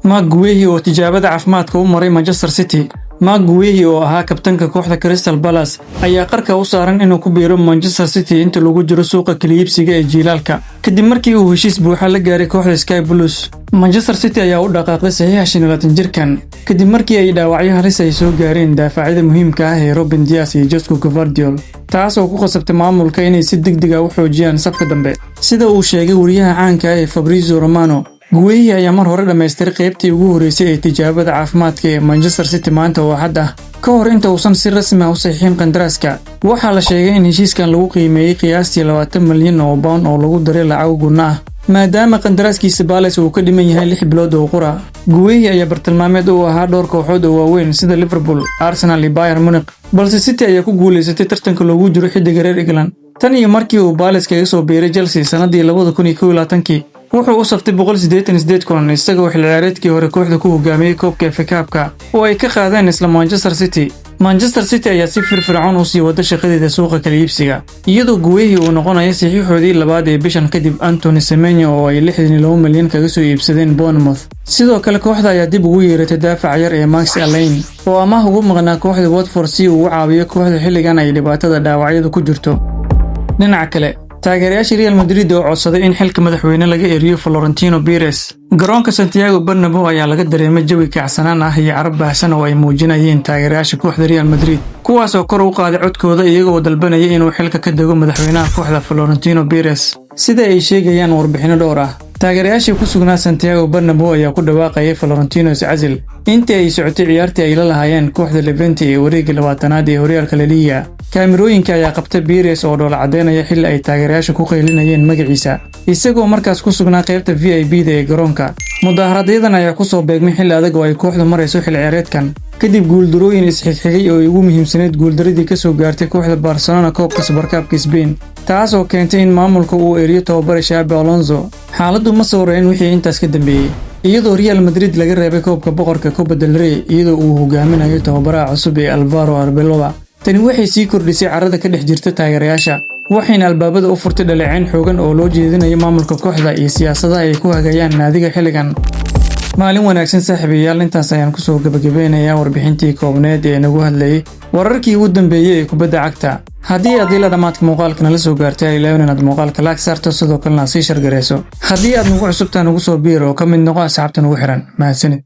Marc Guehi oo tijaabada caafimaadka u maray Manchester City. Marc Guehi oo ahaa kabtanka kooxda Crystal Palace ayaa qarka u saaran inuu ku biiro Manchester City inta lagu jiro suuqa kala iibsiga ee jiilaalka, kadib markii uu heshiis buuxa la gaaray kooxda Sky Blues. Manchester City ayaa u dhaqaaqday saxiixa 25 jirkan kadib markii ay dhaawacyo halis ay soo gaareen daafacyada muhiimka ah ee Ruben Dias iyo Josko Gvardiol, taas oo ku qasabtay maamulka inay si degdeg ah u xoojiyaan safka dambe. Sida uu sheegay wariyaha caanka ah ee Fabrizio Romano, Guehi ayaa mar hore dhammaystiray qaybtii ugu horreysay ee tijaabada caafimaadka ee Manchester City maanta oo Axad ah, ka hor inta uusan si rasmi ah u saxiixin qandaraaska. Waxaa la sheegay in heshiiskan lagu qiimeeyey qiyaastii £20 milyan oo lagu daray lacag gunno ah, maadaama qandaraaskiisa Palace uu ka dhiman yahay 6 bilood oo qura. Guehi ayaa bartilmaameed u ahaa dhowr kooxood oo waaweyn sida Liverpool, Arsenal iyo Bayern Munich, balse City ayaa ku guuleysatay tartanka loogu jiro xiddiga reer England. Tan iyo markii uu Palace kaga soo biiray Chelsea sanadii 2021-kii, wuxuu u saftay 188 kulan, isagoo xilli ciyaareedkii hore kooxda ku hogaamiyey koobka FA Cup-ka oo ay ka qaadeen isla Manchester City. Manchester City ayaa si firfircoon u sii wada shaqadeeda suuqa kala iibsiga, iyadoo Guehi uu noqonayo saxiixoodii labaad ee bishan kadib Anthony Semenyo oo ay 62 milyan kaga soo iibsadeen Bournemouth. Sidoo kale, kooxda ayaa dib ugu yeeratay daafaca yar ee Max Alleyne oo amaah ugu maqnaa kooxda Watford si uu u caawiyo kooxda xilligan ay dhibaatada dhaawacyadu ku jirto. Dhinaca kale, taageerayaasha Real Madrid oo codsaday in xilka madaxweyne laga eriyo Florentino Perez. Garoonka Santiago Bernabeu ayaa laga dareemay jawi kacsanaan ah iyo carab baahsan oo ay muujinayeen taageerayaasha kooxda Real Madrid, kuwaas oo kor u qaaday codkooda iyagoo dalbanaya inuu xilka ka dego madaxweynaha kooxda Florentino Perez. Sida ay sheegayaan warbixinno dhowr ah, taageerayaashii ku sugnaa Santiago Bernabeu ayaa ku dhawaaqayay "Florentino iscasil" intii ay socotay ciyaartii ay la lahaayeen kooxda Levante ee wareegga 20aad ee horyaalka La Liga. Kaamirooyinka ayaa qabtay Perez oo dhoola caddeynaya xilli ay taageerayaasha ku qaylinayeen magaciisa, isagoo markaas ku sugnaa qaybta VIP-da ee garoonka. Mudaaharadyadan ayaa ku soo beegmay xilli adag oo ay kooxdu marayso xilli ciyaareedkan, kadib guuldarooyin isxigxigay oo ay ugu muhiimsaneyd guuldaradii ka soo gaartay kooxda Barcelona koobka Super Cup-ka Spain, taas oo keentay in maamulka uu eriyo tababare Xabi Alonso. Xaaladdu ma sawrayn wixii intaas ka dambeeyey, iyadoo Real Madrid laga reebay koobka Boqorka, Copa del Rey, iyadoo uu hogaaminayo tababaraha cusub ee Alvaro Arbeloa. Tani waxay sii kordhisay carrada ka dhex jirta taageerayaasha, waxayna albaabada u furtay dhaleeceyn xoogan oo loo jeedinayo maamulka kooxda iyo siyaasadaha ay ku hagayaan naadiga xilligan. Maalin wanaagsan, saaxiibayaal. Intaas ayaan kusoo gabagabeynayaa warbixintii koobneed ee nagu hadlayay wararkii ugu dambeeyey ee kubadda cagta. Haddii aad ilaa dhammaadka muuqaalka nala soo gaartay, ha ilaawin inaad muuqaalka like saarto, sidoo kalena aad sii share garayso. Haddii aad nagu cusubtaa, nagu soo biir oo ka mid noqo asxaabta nagu xiran. Mahadsanid.